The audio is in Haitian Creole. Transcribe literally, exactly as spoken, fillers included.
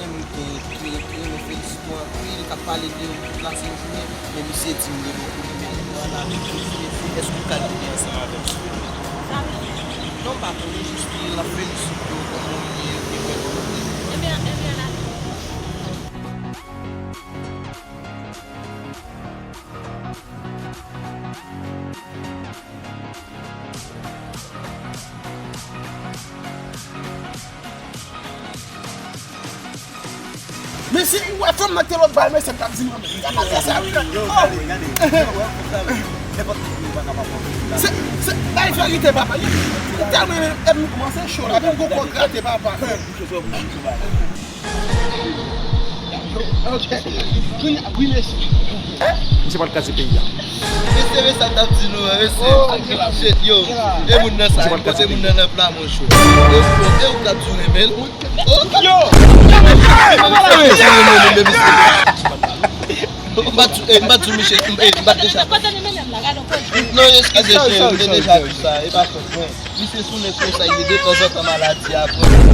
Mwen te, te, te renmen felisite w anpil, k ap pale de w tout lasenjounen, men misye di m rele w pou li, men mwen la, men pou li, men pou èske w ka vini ansanm avè m, silvouplè? Non, m pa konnen, jis li, l ap felisite w, kòman w ye, li wè kòman w ye. Ebyen, ebyen, la. Mesye, ou wè fanm nan te lòt bal, mesye, m t ap di manman. Sa pa fè sa, wi, nan. Oh! Se, se, bay verite, papa. Li, li tèlman renmen m, m kòmanse cho la, menm gon kò grate, papa. Ok. Kounye a, wi, mesye. Misye pral kraze peyi a. Mesye, men sa m t ap di nou an, mesye. Oh, shit, yo. E moun nan sa, kote moun nan nan pla, mon chou. E, e ou k ap di w renmen l? Yo! Yo, mesye, mesye, mesye, mesye. M pa t, eh, m pa t di w, misye, eh, m pa t deja. Non, eskize, cheri, m te deja di sa, e pa fòt mwen. Misye sou nèg konsa, li de tanzantan maladi a pran.